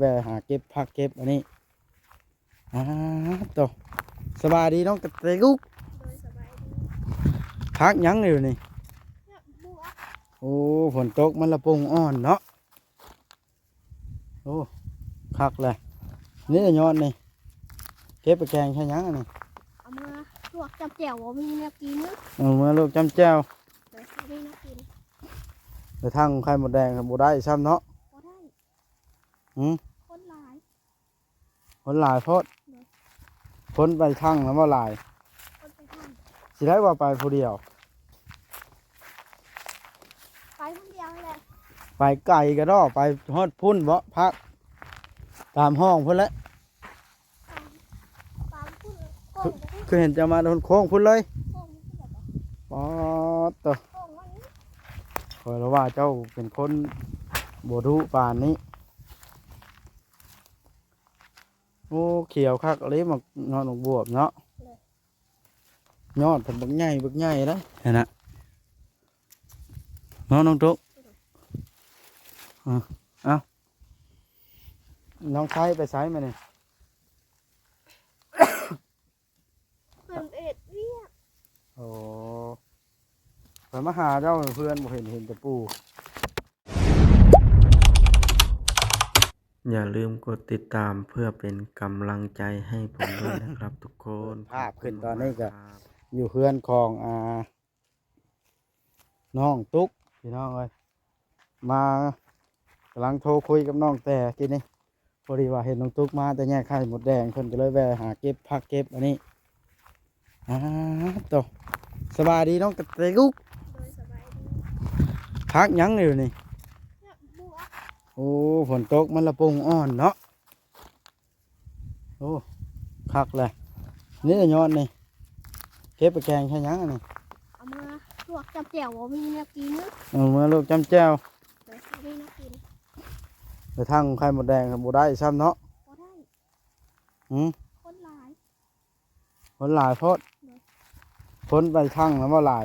ແວ່ຫາເກັບຜັກເກັບອັນນີ້. ອ້າໂຕ ສະບາຍດີນ້ອງກະເຕກຸກ. ໂດຍ ສະບາຍດີ. ຜັກຫຍັງຢູ່ນີ້? ຜັກບົວ. ໂອ້ ຝົນຕົກມັນລະປຸງອ່ອນເນາະ. ໂອ້ ຄັກແຫຼະ. ນີ້ຍອດນີ້ ເກັບໄປແກງໃສ່ຫຍັງອັນນີ້? ເອົາມາລວກຈ້ຳແຈ່ວ ບໍ່ມີແນວກິນ. ເອົາມາລວກຈ້ຳແຈ່ວ. ໂດຍ ບໍ່ມີແນວກິນ. ແຕ່ທາງໄຂ່ມົດແດງບໍ່ໄດ້ຊ້ຳເນາະ. ບໍ່ໄດ້. ຫື? ຄົນຫຼາຍ. ຄົນຫຼາຍໂພດ. ໂດຍ. ຄົນໄປທັງນະບໍ່ຫຼາຍ? ຄົນໄປທັງ. ຊິໄດ້ວ່າໄປຜູ້ດຽວ? ໄປຄົນດຽວຫັ້ນແຫຼະ. ໄປໄກກະດໍ ໄປຮອດພຸ້ນເບາະ ພັກຕາມຫ້ອງພຸ້ນແຫຼະ. ຕາມ ຕາມພຸ້ນ ຄື ຄືເຫັນເຈົ້າມາໂດນໂຄ້ງພຸ້ນເລີຍ. ໂຄ້ງພຸ້ນແຫຼະ. ປາດໂຕ ໂຄ້ງມານີ້. ຂ້ອຍລະວ່າເຈົ້າເປັນຄົນບໍ່ດຸປານນີ້. ໂອ້ ຂຽວຄັກອີ່ຫຼີ ໝາກຍອດໝາກບວບເນາະ. ໂດຍ. ຍອດເພິ່ນບັກໃຫຍ່ບັກໃຫຍ່ເດ້ຫັ້ນນະ ເນາະນ້ອງຕຸກ. ເອີ ເອົ້າ ນ້ອງໄຊໄປໃສມື້ນີ້? ເພິ່ນໄປເຮັດວຽກ. ໂອ້ ຂ້ອຍມາຫາເຈົ້າເພື່ອນບໍ່ເຫັນ ເຫັນແຕ່ປູ່. ຢ່າລືມກົດຕິດຕາມເພື່ອເປັນກຳລັງໃຈໃຫ້ຜົມດ້ວຍນະຄັບທຸກຄົນ. ພາບຂຶ້ນຕອນນີ້ກະຢູ່ເຮືອນຂອງ ອ່າ ນ້ອງຕຸກ ພີ່ນ້ອງເອີຍ ມາ ກຳລັງໂທຄຸຍກັບນ້ອງແຕ່ກີ້ນີ້. ພໍດີວ່າເຫັນນ້ອງຕຸກມາແຕ່ແຍກໄຂ່ມົດແດງ ເພິ່ນກະເລີຍແວ່ຫາເກັບຜັກເກັບອັນນີ້. ອ້າໂຕ ສະບາຍດີນ້ອງກະເຕກຸກ. ໂດຍ ສະບາຍດີ. ຜັກຫຍັງຢູ່ນີ້? ຜັກບົວ. ໂອ້ ຝົນຕົກມັນລະປຸງອ່ອນເນາະ. ໂອ້ ຄັກແຫຼະ. ນີ້ຍອດນີ້ ເກັບໄປແກງໃສ່ຫຍັງອັນນີ້? ເອົາມາລວກຈ້ຳແຈ່ວ ບໍ່ມີແນວກິນ. ເອົາມາລວກຈ້ຳແຈ່ວ. ໂດຍ ບໍ່ມີແນວກິນ. ແຕ່ທາງໄຂ່ມົດແດງບໍ່ໄດ້ຊ້ຳເນາະ. ບໍ່ໄດ້. ຫື? ຄົນຫຼາຍ. ຄົນຫຼາຍໂພດ. ໂດຍ. ຄົນໄປທັງນະບໍ່ຫຼາຍ?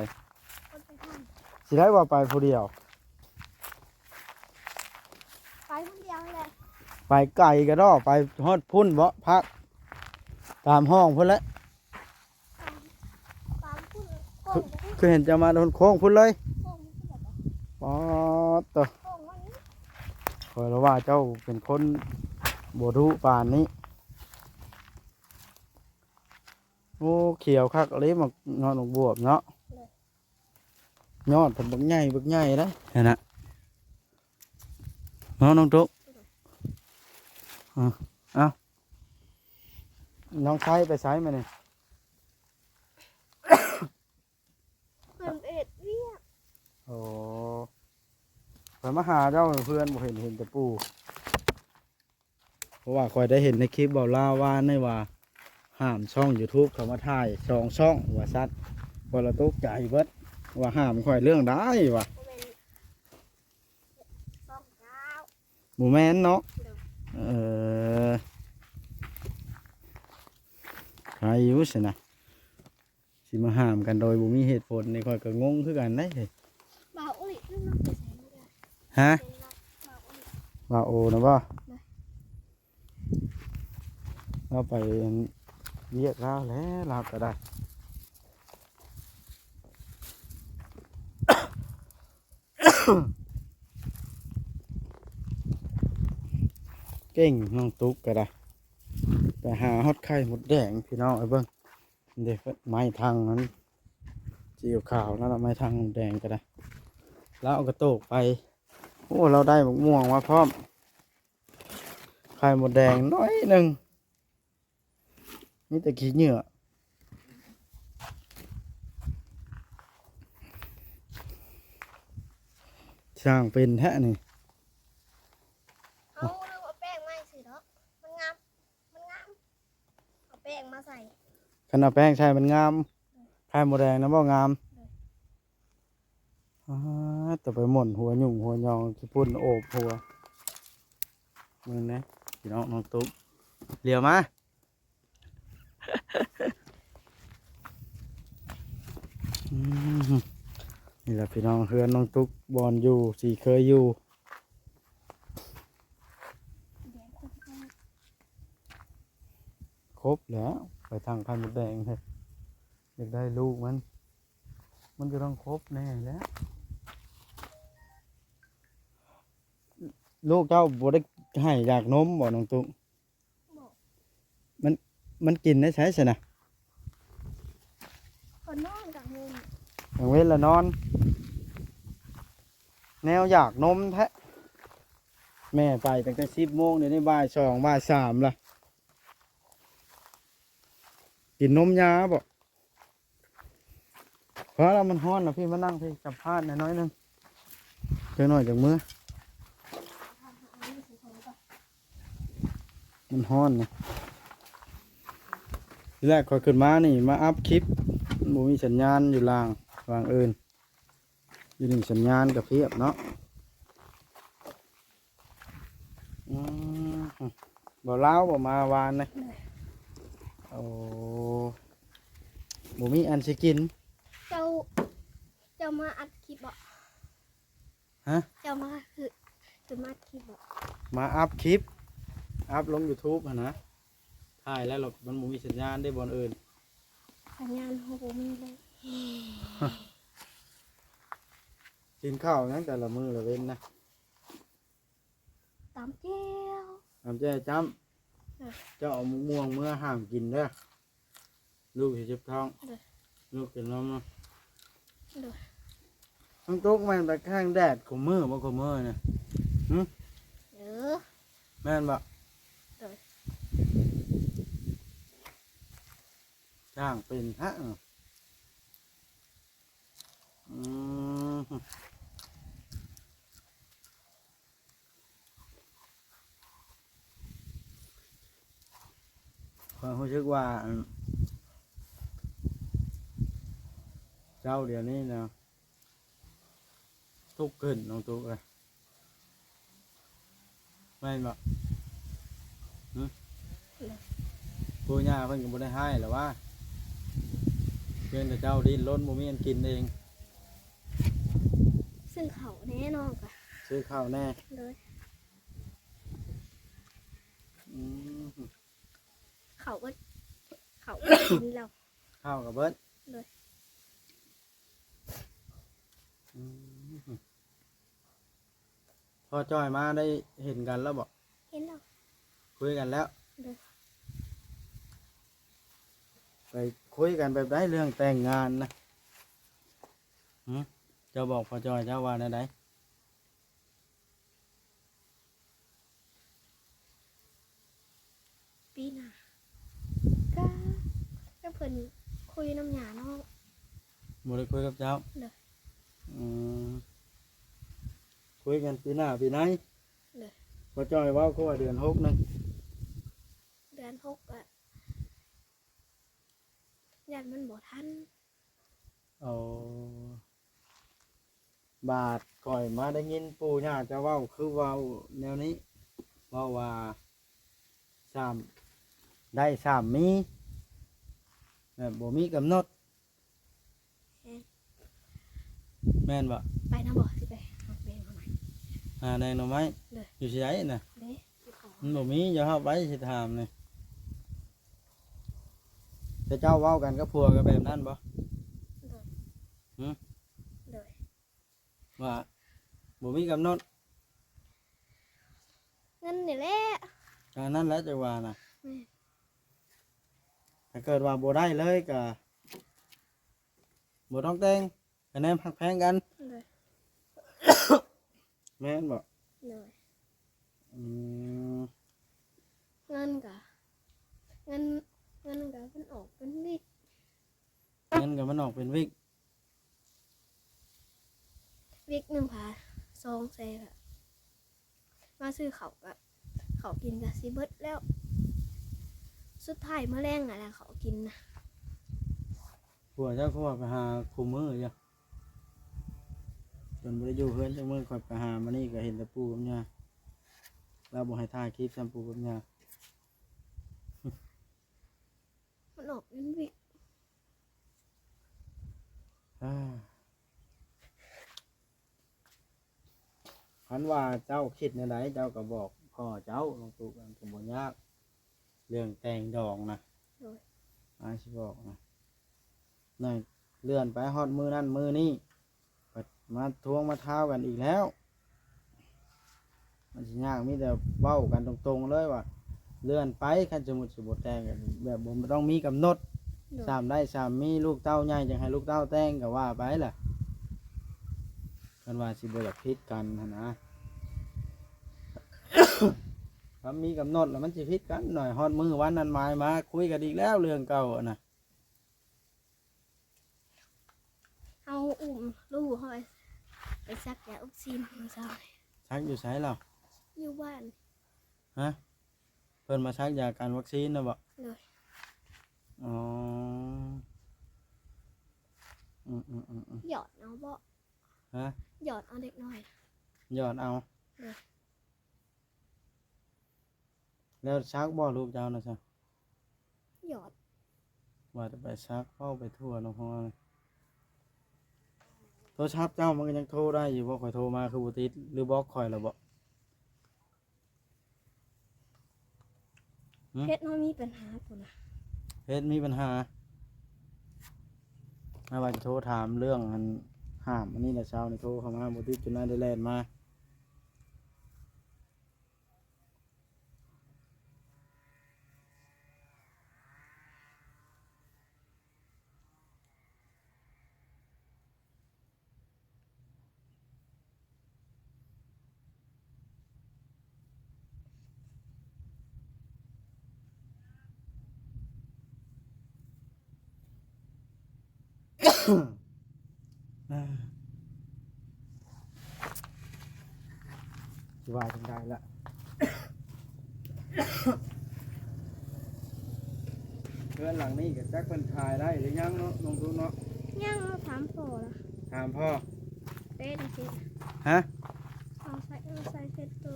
ຄົນໄປທັງ. ຊິໄດ້ວ່າໄປຜູ້ດຽວ? ໄປຄົນດຽວຫັ້ນແຫຼະ. ໄປໄກກະດໍ ໄປຮອດພຸ້ນເບາະ ພັກຕາມຫ້ອງພຸ້ນແຫຼະ. ຕາມ ຕາມພຸ້ນ ຄື ໂຄ້ງ ຄືເຫັນເຈົ້າມາໂດນໂຄ້ງພຸ້ນເລີຍ. ໂຄ້ງພຸ້ນແຫຼະ. ປາດໂຕ ໂຄ້ງມານີ້. ຂ້ອຍລະວ່າເຈົ້າເປັນຄົນບໍ່ດຸປານນີ້. ໂອ້ ຂຽວຄັກອີ່ຫຼີ ໝາກຍອດໝາກບວບເນາະ. ໂດຍ. ຍອດເພິ່ນບັກໃຫຍ່ບັກໃຫຍ່ເດ້ຫັ້ນນະ ເນາະນ້ອງຕຸກ. ເອີ ເອົ້າ ນ້ອງໄຊໄປໃສມື້ນີ້? ເພິ່ນໄປເຮັດວຽກ. ໂອ້ ຂ້ອຍມາຫາເຈົ້າເພື່ອນບໍ່ເຫັນ ເຫັນແຕ່ປູ່. ເພາະວ່າຂ້ອຍໄດ້ເຫັນໃນຄລິບເວົ້າລາວວ່ານີ້ວ່າ ຫ້າມຊ່ອງຢູທູບເຂົາມາຖ່າຍສອງຊ່ອງວ່າຊັ້ນ. ຂ້ອຍລະຕົກໃຈເບິດ ວ່າຫ້າມຂ້ອຍເລື່ອງໃດວະ? ບໍ່ແມ່ນຊ່ອງເຈົ້າ. ບໍ່ແມ່ນເນາະ. ໂດຍ. ເອີ ໃຄຢູ່ຊັ້ນນະ. ຊິມາຫ້າມກັນໂດຍບໍ່ມີເຫດຜົນນີ້ ຂ້ອຍກໍງົງຄືກັນເດ້. ບ່າວອຸລິ ລາວໄປໃສ? ຮະ? ບ່າວອຸລິ ບ່າວໂອນະບໍ່? ໂດຍ. ລາວໄປວຽກລາວແຫຼະ ລາວກໍໄດ້. ເກັ່ງນ້ອງຕຸກກໍໄດ້ ໄປຫາຮອດໄຂ່ມົດແດງພີ່ນ້ອງເອີຍ. ເບິ່ງເດ້ ໄມ້ທັງນັ້ນ ສີຂາວນັ້ນນະ ໄມ້ທັງແດງກໍໄດ້. ລາວເອົາກະໂຕກໄປ. ໂອ້ ລາວໄດ້ໝາກມ່ວງມາພ້ອມ ໄຂ່ມົດແດງໜ້ອຍໜຶ່ງ. ມີແຕ່ຂີ້ເຫຍື້ອ ຊ່າງເປັນແທ້ນີ້. ເຮົາລືມເອົາແປ້ງມາໃສ່ດອກ ມັນງາມ ມັນງາມ ເອົາແປ້ງມາໃສ່. ຄັນເອົາແປ້ງໃສ່ມັນງາມ ໄຂ່ມົດແດງນະບໍ່ງາມ. ໂດຍ. ອາ ແຕ່ໄປໝົນຫົວຫຍຸ້ງຫົວຍອງ ຂີ້ຝຸ່ນໂອບຫົວ. ເບິ່ງແດ່ພີ່ນ້ອງ ນ້ອງຕຸກ ຫຼຽວມາ. ອືມ ນີ້ລະພີ່ນ້ອງ ເຮືອນນ້ອງຕຸກ ບ່ອນຢູ່ທີ່ເຄີຍຢູ່. ແດງຄົນ ຄົບແຫຼະ ໄປທາງໄຂ່ມົດແດງເດ້ ຢາກໄດ້ລູກມັນ ມັນກໍຕ້ອງຄົບແນ່ແຫຼະ. ລູກເຈົ້າບໍ່ໄດ້ໄຫ້ຢາກນົມບໍ່ ນ້ອງຕຸກ? ບໍ່. ມັນ ມັນກິນໄດ້ໃສຊັ້ນນະ? ກໍນອນກາງເວັນ ກາງເວັນລະນອນ ແນວຢາກນົມແທ້. ແມ່ໄປຕັ້ງແຕ່ສິບໂມງ ດຽວນີ້ບ່າຍສອງ ບ່າຍສາມລະ. ກິນນົມຍາບໍ? ພໍລະ ມັນຮ້ອນລະ ພີ່ມານັ່ງ ພີ່ສຳພາດໜ້ອຍໜຶ່ງ ຈັກໜ້ອຍຈັ່ງເມືອ. ມັນຮ້ອນນະ ທີແລກຂ້ອຍຂຶ້ນມານີ້ ມາອັບຄລິບ ມັນບໍ່ມີສັນຍານຢູ່ລ່າງ ຫວ່າງອື່ນ ຢູ່ນີ້ສັນຍານກະພຽບເນາະ. ອືມ ບໍ່ລາວບໍ່ມາວານນີ້? ໂດຍ. ໂອ້ ບໍ່ມີອັນຊິກິນ. ເຈົ້າ ເຈົ້າມາອັດຄລິບບໍ? ຮະ? ເຈົ້າມາຄື ເຈົ້າມາອັດຄລິບບໍ? ມາອັບຄລິບ ອັບລົງຢູທູບຫັ້ນນະ. ຖ່າຍແລ້ວ ແລ້ວມັນບໍ່ມີສັນຍານເດ້ ບ່ອນອື່ນ ສັນຍານເຮົາບໍ່ມີເລີຍ. ກິນເຂົ້າຫຍັງແຕ່ລະມື້ລະເວັນນະ? ຕຳແຈ່ວ ຕຳແຈ່ວຈ້ຳ. ເອີ ເຈົ້າເອົາໝາກມ່ວງເມືອຫ້າມກິນເດີ ລູກຊິເຈັບທ້ອງ. ໂດຍ. ລູກກິນນົມເນາະ. ໂດຍ. ມັນຕົກແມ່ນຕາແຄງແດດຄູ່ມື້ບໍ່ ຄູ່ມື້ນະ? ຫື? ເອີ ແມ່ນບໍ່? ໂດຍ. ຊ່າງເປັນຮະ. ອືມ ຂ້ອຍຮູ້ສຶກວ່າ ອັນ ເຈົ້າດຽວນີ້ນະ ທຸກຂຶ້ນ ນ້ອງຕຸກເອີຍ. ແມ່ນບໍ່? ຫຶ? ໂດຍ. ປູ່ຍ່າເພິ່ນກໍບໍ່ໄດ້ຮ້າຍແຫຼະຫວາ? ພຽງແຕ່ເຈົ້າດີ້ນລົນບໍ່ມີອັນກິນເອງ. ຊື້ເຂົ້າແດ່ນ້ອງກະ ຊື້ເຂົ້າແດ່. ໂດຍ. ອືມ ເຂົ້າເບິດ ເຂົ້າກໍກິນແລ້ວ ເຂົ້າກໍເບິດ. ໂດຍ. ອືມ ພໍ່ຈ້ອຍມາໄດ້ເຫັນກັນແລ້ວບໍ່? ເຫັນແລ້ວ. ຄຸຍກັນແລ້ວ? ໂດຍ. ໄປຄຸຍກັນແບບໃດເລື່ອງແຕ່ງງານນະ? ຫຶ? ເຈົ້າບອກພໍ່ຈ້ອຍເຈົ້າວ່າແນວໃດ? ປີໜ້າ ກະ ກະເພິ່ນຄຸຍນຳຍ່ານ້ອງ. ບໍ່ໄດ້ຄຸຍກັບເຈົ້າ? ໂດຍ. ອືມ ຄຸຍກັນປີໜ້າປີໃນ? ໂດຍ. ພໍ່ຈ້ອຍເວົ້າຄືວ່າເດືອນຫົກໜຶ່ງ ເດືອນຫົກກະ ຢ້ານມັນບໍ່ທັນ. ໂອ້ ບາດຂ້ອຍມາໄດ້ຍິນປູ່ຍ່າເຈົ້າເວົ້າ ຄືເວົ້າແນວນີ້ ເວົ້າວ່າ ສາມ ໄດ້ສາມມີ ແບບບໍ່ມີກຳນົດ. ແມ່ນ ແມ່ນບໍ່? ໄປນຳບໍ່? ຊິໄປຫາແກງໜໍ່ໄມ້. ຫາແກງໜໍ່ໄມ້? ໂດຍ. ຢູ່ທີ່ໃດນະ? ເດ້ ມັນບໍ່ມີ ຢ່າເຮົາໄປຊິຖາມນີ້. ແຕ່ເຈົ້າເວົ້າກັນກັບຜົວກໍແບບນັ້ນບໍ່? ໂດຍ. ຫຶ? ໂດຍ. ວ່າບໍ່ມີກຳນົດ ເງິນນີ້ແຫຼະ. ກະນັ້ນແຫຼະ ຈັ່ງວ່ານະ. ແມ່ນ. ຖ້າເກີດວ່າບໍ່ໄດ້ເລີຍກະບໍ່ຕ້ອງແຕ່ງ ກະແນມຮັກແພງກັນ. ໂດຍ. ແມ່ນບໍ່? ໂດຍ. ອືມ ເງິນກະ ເງິນ ເງິນກະມັນອອກເປັນວິກ ເງິນກະມັນອອກເປັນວິກ. ວິກໜຶ່ງພາ ສອງແສນ ມາຊື້ເຂົ້າກະ ເຂົ້າກິນກະຊິເບິດແລ້ວ. ສຸດທ້າຍມື້ແລງຫັ້ນແຫຼະເຂົ້າກິນນະ. ຜົວເຈົ້າຄືວ່າໄປຫາຄູ່ມື້ຢູ່ ຈົນບໍ່ໄດ້ຢູ່ເຮືອນຈັກມື້. ຂ້ອຍໄປຫາມານີ້ກະເຫັນແຕ່ປູ່ກັບຍ່າ ລາວບໍ່ໃຫ້ຖ່າຍຄລິບຊ້ຳ ປູ່ກັບຍ່າ. ມັນອອກເປັນວິກ. ຄັນວ່າເຈົ້າຄິດແນວໃດ ເຈົ້າກໍບອກພໍ່ເຈົ້າ ນ້ອງຕຸກ ມັນກໍບໍ່ຍາກ ເລື່ອງແຕ່ງດອງນະ. ໂດຍ ອ້າຍຊິບອກນະ ນັ້ນເລື່ອນໄປຮອດມື້ນັ້ນມື້ນີ້ ບັດມາທວງມາທາວກັນອີກແລ້ວ ມັນຊິຍາກ ມີແຕ່ເວົ້າກັນຕົງໆເລີຍວ່າເລື່ອນໄປ. ຄັນສົມມຸດຊິບໍ່ແຕ່ງ ແບບບໍ່ຕ້ອງມີກຳນົດ ໂດຍ ຊ່ຳໄດ້ຊ່ຳມີ ລູກເຕົ້າໃຫຍ່ຈັ່ງໃຫ້ລູກເຕົ້າແຕ່ງກໍວ່າໄປລະ ຄັນວ່າຊິບໍ່ຢາກຜິດກັນຫັ້ນນະ. ຖ້າມີກຳນົດແລ້ວມັນຊິຜິດກັນໜ້ອຍ ຮອດມື້ວັນນັດໝາຍມາຄຸຍກັນອີກແລ້ວເລື່ອງເກົ່າຫັ້ນນະ. ເຮົາອຸ້ມລູກເຮົາໄປ ໄປສັກຢາວັກຊີນມື້ເຊົ້າ. ສັກຢູ່ໃສລະ? ຢູ່ບ້ານ. ຮະ? ເພິ່ນມາສັກຢາກັນວັກຊີນນະບໍ? ໂດຍ. ອໍ ອືມໆໆໆ ຢອດເອົາບໍ? ຮະ? ຢອດເອົາເດັກນ້ອຍ. ຢອດເອົາ? ໂດຍ. ແລ້ວສັກບໍ່ລູກເຈົ້ານະຊະ? ຢອດ. ວ່າແຕ່ໄປສັກ ເວົ້າໄປທົ່ວເນາະ. ໂທລະສັບເຈົ້າມັນກໍຍັງໂທໄດ້ຢູ່ບໍ່? ຂ້ອຍໂທມາຄືບໍ່ຕິດ ຫຼືບລັອກຂ້ອຍແລ້ວບໍ? ຫຶ? ເຟສເຮົາມີປັນຫາພຸ້ນນະ. ເຟສມີປັນຫາ? ອາ ວ່າຈະໂທຖາມເລື່ອງອັນຫ້າມອັນນີ້ແຫຼະ ເຊົ້ານີ້ໂທເຂົ້າມາບໍ່ຕິດ ຈົນນາຍໄດ້ແລ່ນມາ. ຊິວ່າຈັ່ງໃດລະ? ເຮືອນຫຼັງນີ້ກໍຈັກເພິ່ນຂາຍໄດ້ຫຼືຍັງເນາະ ນ້ອງຕຸນເນາະ? ຍັງ. ເຮົາຖາມພໍ່ລະ. ຖາມພໍ່? ເຟສ ເຟສ. ຮະ? ເອົາໃສ່ ເອົາໃສ່ເຟສໂຕ.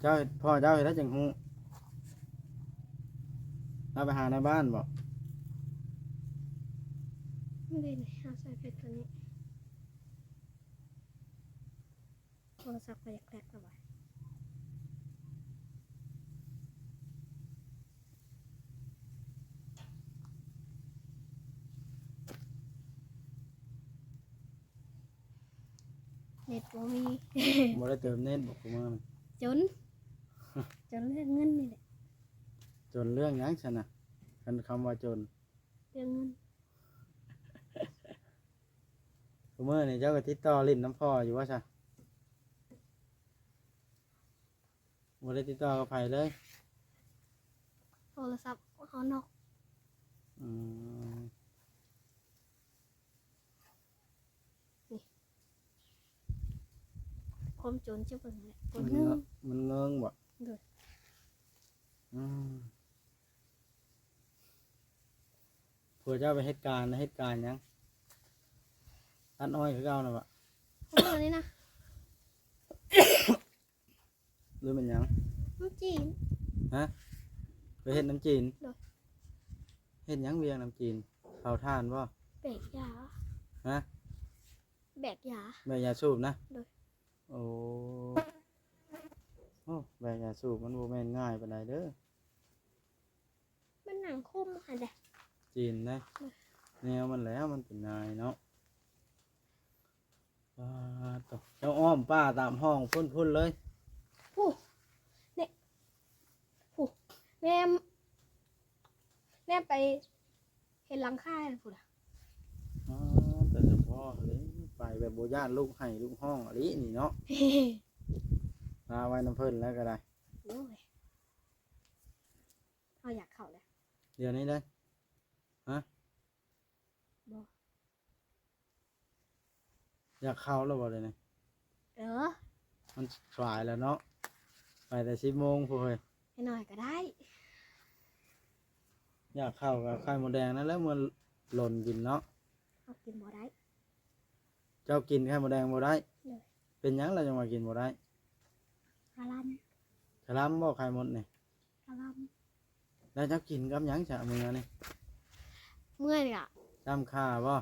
ເຈົ້າ ພໍ່ເຈົ້າເຮັດແລ້ວຈຶ່ງຮູ້? ລາວໄປຫາໃນບ້ານບໍ? ນີ້ ນີ້ ເຮົາໃສ່ເຟສໂຕນີ້. ໂທລະສັບຂ້ອຍຢາກແຕກແລ້ວຫວາ. ເນັດບໍ່ມີ. ບໍ່ໄດ້ເຕີມເນັດບໍ? ກູມື້ນີ້ ຈົນ ຈົນເລື່ອງເງິນນີ້ແຫຼະ. ຈົນເລື່ອງຫຍັງຊັ້ນນະ? ຄັນຄຳວ່າຈົນ ເລື່ອງເງິນ. ມື້ນີ້ເຈົ້າກໍຕິດຕໍ່ຫຼິ້ນນຳພໍ່ຢູ່ບໍ່ຊະ? ບໍ່ໄດ້ຕິດຕໍ່ກັບໃຜເລີຍ? ໂທລະສັບເຮົານອກ. ອືມ. ນີ້ ຄວາມຈົນເຈົ້າເບິ່ງແຫຼະ ຄົນໜຶ່ງ ມັນເງີງບໍ? ໂດຍ. ອືມ. ຜົວເຈົ້າໄປເຮັດການ ເຮັດການຫຍັງ? ຕັດອ້ອຍຄືເກົ່ານະບໍ? ເອີ ນີ້ນະ. ຫຼືແມ່ນຫຍັງ? ນ້ຳຈີນ. ຮະ? ໄປເຮັດນ້ຳຈີນ? ໂດຍ. ເຮັດຫຍັງວຽກນ້ຳຈີນ? ເຜົາຖ່ານບໍ? ແບກຢາ. ຮະ? ແບກຢາ. ແບກຢາສູບນະ? ໂດຍ. ໂອ້ ໂອ້ ແບກຢາສູບມັນບໍ່ແມ່ນງ່າຍປານໃດເດີ້. ມັນໜັງຄົມຫັ້ນແຫຼະ ຈີນເດ້. ໂດຍ. ແນວມັນແຫຼະ ມັນເປັນນາຍເນາະ. ປາດໂທ້ ເຈົ້າອ້ອມປ່າຕາມຮ່ອງພຸ້ນໆເລີຍ. ຜູ້ ນີ້ ຜູ້ ແນມ ແນມໄປເຫັນຫຼັງຄາພຸ້ນລະ. ອໍ ແຕ່ສະເພາະເລີຍ ໄປແບບບໍ່ຢ້ານລູກໄຫ້ລູກຮ້ອງອີ່ຫຼີນີ້ເນາະ. ລາໄວ້ນຳເພິ່ນແລ້ວກໍໄດ້. ໂອ້ຍ ເຮົາຢາກເຂົ້າແລ້ວ ດຽວນີ້ເລີຍ. ຮະ? ບໍ່. ຢາກເຂົ້າແລ້ວບໍ່ດຽວນີ້? ເອີ ມັນສາຍແລ້ວເນາະ ໄປແຕ່ສິບໂມງພຸ້ນເຮີຍ. ໜ້ອຍໆກໍໄດ້. ຢາກເຂົ້າກໍໄຂ່ມົດແດງນັ້ນແຫຼະ ເມື່ອລົນກິນເນາະ. ເຮົາກິນບໍ່ໄດ້. ເຈົ້າກິນໄຂ່ມົດແດງບໍ່ໄດ້? ໂດຍ. ເປັນຫຍັງລະຈັ່ງວ່າກິນບໍ່ໄດ້? ຄະລຳ. ຄະລຳບໍ່ໄຂ່ມົດນີ້? ກະລຳ. ແລ້ວເຈົ້າກິນກັບຫຍັງຊະມື້ນີ້? ເມື່ອຍລະ ຈ້ຳຂ່າບໍ່?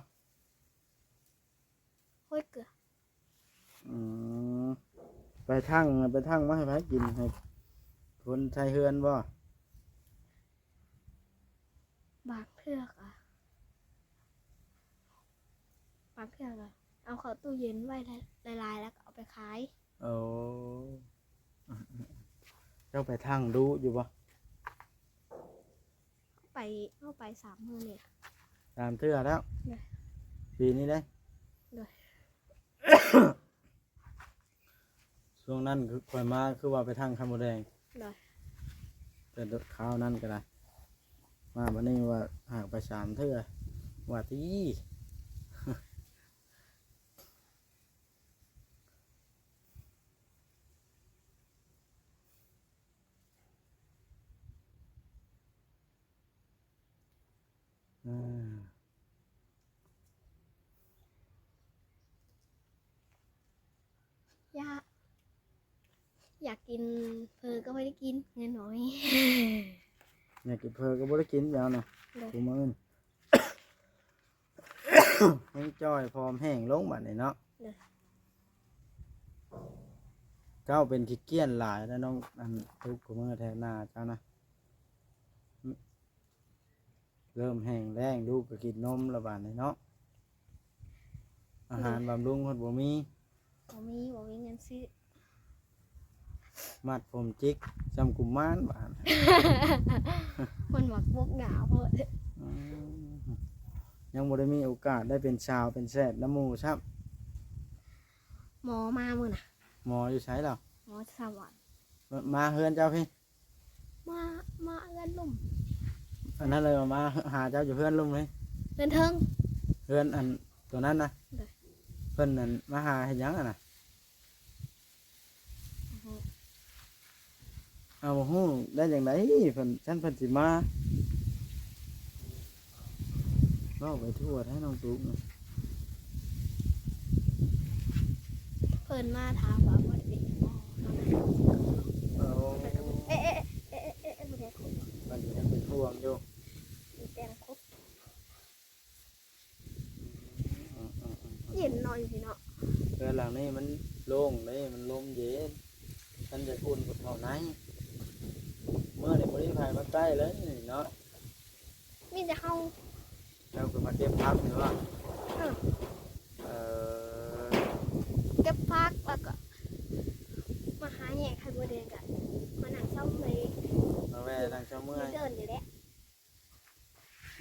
ໂອ້ຍ ເກືອ. ອືມ ໄປທັງ ໄປທັງມາໃຫ້ໃຜກິນ? ໃຫ້ຄົນໃຊ້ເຮືອນບໍ່? ບາງເທື່ອກະ ບາງເທື່ອກະເອົາເຂົ້າຕູ້ເຢັນໄວ້ຫຼາຍໆ ແລ້ວກໍເອົາໄປຂາຍ. ໂອ້ ເຈົ້າໄປທັງດຸຢູ່ບໍ່? ໄປ ເຮົາໄປສາມມື້ນີ້ ສາມເທື່ອແລ້ວ. ໂດຍ ປີນີ້ເດ້. ໂດຍ ຊ່ວງນັ້ນຄືຂ້ອຍມາ ຄືວ່າໄປທັງໄຂ່ມົດແດງ. ໂດຍ ແຕ່ຄາວນັ້ນກໍໄດ້ ມາບັດນີ້ວ່າຫາກໄປສາມເທື່ອ ວ່າຕິ. ອາ ຢາກ ຢາກກິນເຝີກໍບໍ່ໄດ້ກິນ ເງິນໜ້ອຍ. ຢາກກິນເຝີກໍບໍ່ໄດ້ກິນ ເຈົ້ານະ. ໂດຍ ຜູ້ມື້ນີ້ ແຮງຈ່ອຍ ຜອມແຫ້ງລົງບັດນີ້ເນາະ. ໂດຍ ເຈົ້າເປັນຂີ້ກ້ຽນຫຼາຍແລ້ວນ້ອງ ອັນ ທຸກ ຄູ່ມື້ແທ້ໜ້າເຈົ້ານະ. ເລີ່ມແຫ້ງແລ້ງ ລູກກໍກິນນົມແລ້ວບາດນີ້ເນາະ. ອາຫານບຳລຸງເພິ່ນບໍ່ມີ ບໍ່ມີ ບໍ່ມີເງິນຊື້. ມັດຜົມຈິກສ່ຳກຸມານບາດ ມັນມັກປົກໜ້າໂພດ. ອືມ ຍັງບໍ່ໄດ້ມີໂອກາດໄດ້ເປັນສາວເປັນແສດນຳໝູ່ຊ້ຳ. ໝໍມາມື້ນະ. ໝໍຢູ່ໃສລະ? ໝໍສະຫວັນ. ມາເຮືອນເຈົ້າພີ້? ມາ ມາເຮືອນລຸ່ມ. ອັນນັ້ນເລີຍ ມາຫາເຈົ້າຢູ່ເຮືອນລຸ່ມເລີຍ? ເຮືອນເທິງ. ເຮືອນອັນຕົວນັ້ນນະ? ໂດຍ. ເພິ່ນນັ້ນມາຫາເຮັດຫຍັງຫັ້ນນະ? ໂອ້ໂຫ ເອົາ ບໍ່ຮູ້ໄດ້ຈັ່ງໃດ ເພິ່ນ ຊັ້ນເພິ່ນຊິມາ ເວົ້າໄປທົ່ວແທ້ນ້ອງຕຸກນະ. ເພິ່ນມາຖາມວ່າບໍ່ໄດ້ເປັນຫຍັງບໍ່. ໂອ້ ເອີ ເອີ ເອີ ບໍ່ໄດ້ຄຸດ. ເພິ່ນຍັງເປັນຫ່ວງຢູ່ ມີແຕ່ງຄຸດ. ອືມ ເຢັນເນາະ ຢູ່ພີ້ເນາະ. ເຮືອນຫຼັງນີ້ມັນໂລ່ງເດ້ ມັນລົມເຢັນ ມັນຈະອຸ່ນກວ່າເຂົ້າໃນ. ມື້ນີ້ບໍ່ມີໃຜມາໃກ້ເລີຍນີ້ເນາະ. ມີແຕ່ເຮົາ. ເຈົ້າຄືມາເກັບຜັກນີ້ຫວາ? ເອີ ເອີ ເກັບຜັກ ແລ້ວກໍມາຫາແຍກໄຂ່ມົດແດງ ກໍມານັ່ງເຊົາເມື່ອຍ ມາແວ່ນັ່ງເຊົາເມື່ອຍ ເດີນຢູ່ແຫຼະ.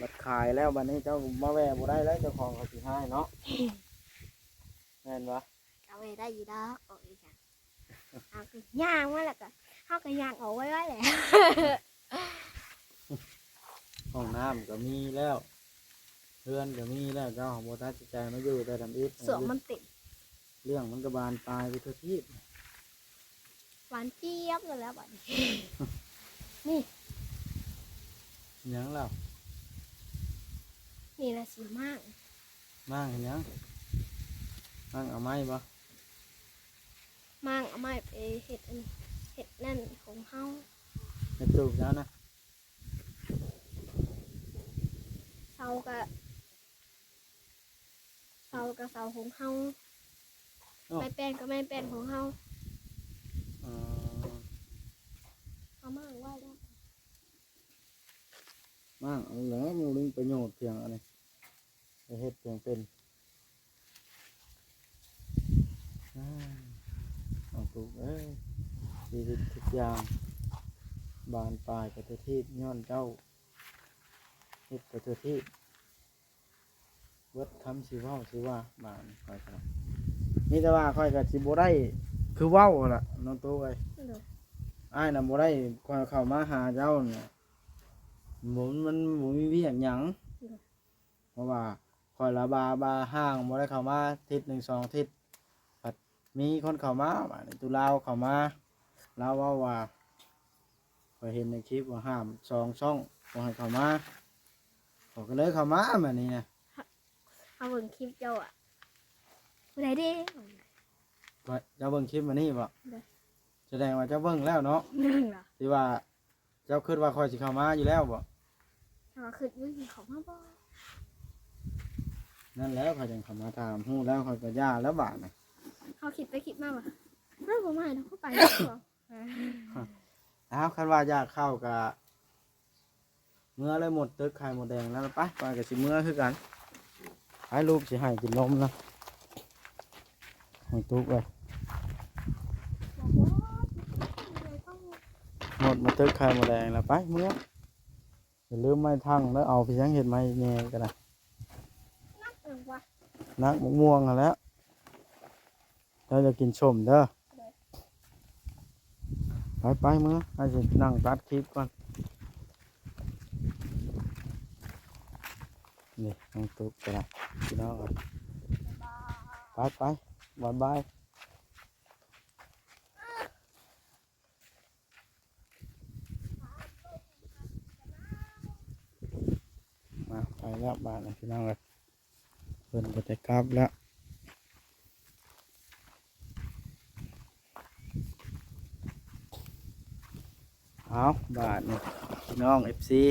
ບັດຂາຍແລ້ວ ບັດນີ້ເຈົ້າມາແວ່ບໍ່ໄດ້ແລ້ວ ເຈົ້າຂອງເຂົາຊິຮ້າຍເນາະ. ແມ່ນບໍ່? ກໍແວ່ໄດ້ຢູ່ດອກ ອອກອີກຫຍັງ. ເຮົາກໍຍ່າງມາແລ້ວກໍ ເຮົາກໍຍ່າງອອກໄວໆແຫຼະ. ຫ້ອງນ້ຳກໍມີແລ້ວ ເຮືອນກໍມີແລ້ວ ເຈົ້າບໍ່ຕັດສິນໃຈມາຢູ່ແຕ່ທຳອິດ. ສວມມັນເຕັມ. ເລື່ອງມັນກໍບານປາຍໄປທົ່ວທີບ. ຫວານຈຽບແລ້ວບັດນີ້. ນີ້ ຫຍັງລາວ? ນີ້ລະຊິມ້າງ. ມ້າງເຮັດຫຍັງ? ມ້າງເອົາໄມ້ບໍ່? ມ້າງເອົາໄມ້ໄປເຮັດອັນ ເຮັດນັ້ນຂອງເຮົາ. ເຮັດຕູບເຈົ້ານະ? ເສົາກະ ເສົາກະເສົາຂອງເຮົາ. ເອົ້າ ໄມ້ແປ້ນກະໄມ້ແປ້ນຂອງເຮົາ. ອໍ ເອົາມາວາງໄວ້ແລ້ວ ມ້າງເອົາແຫຼະ ບໍ່ມີປະໂຫຍດພຽງອັນນີ້ ໄປເຮັດພຽງເປັນ. ອ້າ ນ້ອງຕຸກເອີຍ ຊີວິດທຸກຢ່າງບານປາຍໄປທົ່ວທີບ ຍ້ອນເຈົ້າເຮັດໄປທົ່ວທີບ. ເບິດຄຳຊິເວົ້າຊິວ່າ ບາດນີ້ຂ້ອຍກໍ ມີແຕ່ວ່າຂ້ອຍກໍຊິບໍ່ໄດ້ຄືເວົ້າຫັ້ນລະ ນ້ອງໂຕເອີຍ. ໂດຍ. ອ້າຍນະບໍ່ໄດ້ ຂ້ອຍເຂົ້າມາຫາເຈົ້ານະ ບໍ່ ມັນບໍ່ມີວຽກຫຍັງ. ໂດຍ. ເພາະວ່າຂ້ອຍລະບາບາຫ່າງ ບໍ່ໄດ້ເຂົ້າມາທິດໜຶ່ງສອງທິດ ພັດມີຄົນເຂົ້າມາ ບາດນີ້ ຕູລາວເຂົ້າມາ ລາວເວົ້າວ່າ ຂ້ອຍເຫັນໃນຄລິບວ່າຫ້າມສອງຊ່ອງ ບໍ່ໃຫ້ເຂົ້າມາ ຂ້ອຍກໍເລີຍເຂົ້າມາ ບາດນີ້ນະ. ເຮົາເບິ່ງຄລິບເຈົ້າອະ ຜູ້ໃດເດ້ ເຈົ້າເບິ່ງຄລິບມື້ນີ້ບໍ? ໂດຍ. ສະແດງວ່າເຈົ້າເບິ່ງແລ້ວເນາະ. ເບິ່ງລະ ທີ່ວ່າເຈົ້າຄິດວ່າຂ້ອຍຊິເຂົ້າມາຢູ່ແລ້ວບໍ? ເຮົາຄິດຢູ່ຊິເຂົ້າມາບໍ່ ນັ້ນແຫຼະ ຂ້ອຍຈັ່ງເຂົ້າມາຖາມ ຮູ້ແລ້ວຂ້ອຍກໍຢ່າແລ້ວບາດນີ້. ເຮົາຄິດໄປຄິດມາວ່າ ເອີ ບໍ່ມາດອກ ເຮົາໄປດີກວ່າ. ອ້າວ ຄັນວ່າຢາກເຂົ້າກະ ເມືອເລີຍ ໝົດຕຶກໄຂ່ໝົດແດງແລ້ວ ໄປ ຂ້ອຍກໍຊິເມືອຄືກັນ. ໃຫ້ລູກຊິໃຫ້ກິນນົມນະ ໃຫ້ຕຸກເອີຍ. ໝົດ ໝົດຕຶກໄຂ່ໝົດແດງແລ້ວ ໄປເມືອ. ຢ່າລືມໄມ້ທັງເດີ ເອົາພຽງເຮັດໄມ້ແຍ່ກໍໄດ້. ໜັກຫຍັງວະ? ໜັກໝາກມ່ວງຫັ້ນແຫຼະ. ເຈົ້າຢ່າກິນສົ້ມເດີ. ໂດຍ. ໄປໆ ເມືອ ອ້າຍຊິນັ່ງຕັດຄລິບກ່ອນ. ນີ້ ນ້ອງຕຸກກໍໄດ້ ພີ່ນ້ອງເອີຍ. ໄປໆ ບາຍບາຍ. ມາ ໄປແລ້ວບາດນີ້ ພີ່ນ້ອງເອີຍ. ເພິ່ນກໍຈະກັບແລ້ວ. ເອົາ ບາດນີ້ ພີ່ນ້ອງເອັຟຊີ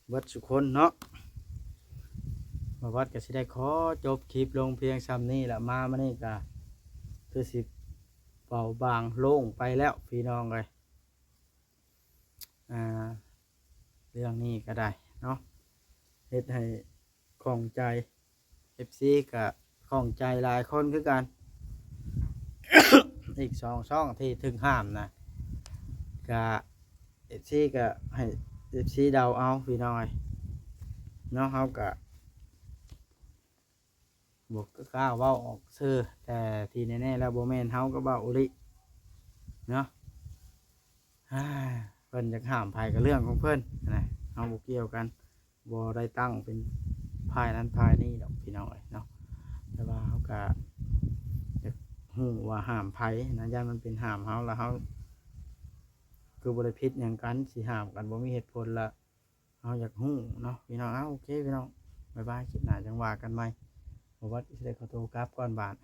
ເບິດສູ່ຄົນເນາະ, ບ່າວວັດກໍຊິໄດ້ຂໍຈົບຄລິບລົງພຽງຊ່ຳນີ້ລະ. ມາມື້ນີ້ກໍຄືຊິເບົາບາງລົງໄປແລ້ວ ພີ່ນ້ອງເອີຍ. ອ່າ ເລື່ອງນີ້ກໍໄດ້ເນາະ ເຮັດໃຫ້ຂ້ອງໃຈ ເອັຟຊີ ກໍຂ້ອງໃຈຫຼາຍຄົນຄືກັນ. ອີກສອງຊ່ອງທີ່ຖືກຫ້າມນະ ກະ ເອັຟຊີ ກະໃຫ້ ເອັຟຊີ ເດົາເອົາ ພີ່ນ້ອງເນາະ. ເຮົາກະບໍ່ກ້າເວົ້າອອກຊື່ ແຕ່ທີ່ແນ່ໆແລ້ວບໍ່ແມ່ນເຮົາກັບບ່າວໂອລິເນາະ. ເພິ່ນຢາກຫ້າມໃຜກໍເລື່ອງຂອງເພິ່ນນະ ເຮົາບໍ່ກ່ຽວກັນ. ບໍ່ໄດ້ຕັ້ງເປັນຝ່າຍນັ້ນຝ່າຍນີ້ດອກ ພີ່ນ້ອງເອີຍເນາະ. ແຕ່ວ່າເຮົາກະຢາກຮູ້ວ່າຫ້າມໃຜນະ, ຢ້ານມັນເປັນຫ້າມເຮົາ ລະເຮົາຄືບໍ່ໄດ້ຜິດຫຍັງກັນ, ຊິຫ້າມກັນບໍ່ມີເຫດຜົນ ລະເຮົາຢາກຮູ້ເນາະ ພີ່ນ້ອງ. ເອົາ ໂອເຄ ພີ່ນ້ອງ ບາຍບາຍ, ຄລິບໜ້າຈັ່ງວ່າກັນໃໝ່. ບໍ່ວ່າຊິໄດ້ຂໍໂຕກັບກ່ອນບາດ.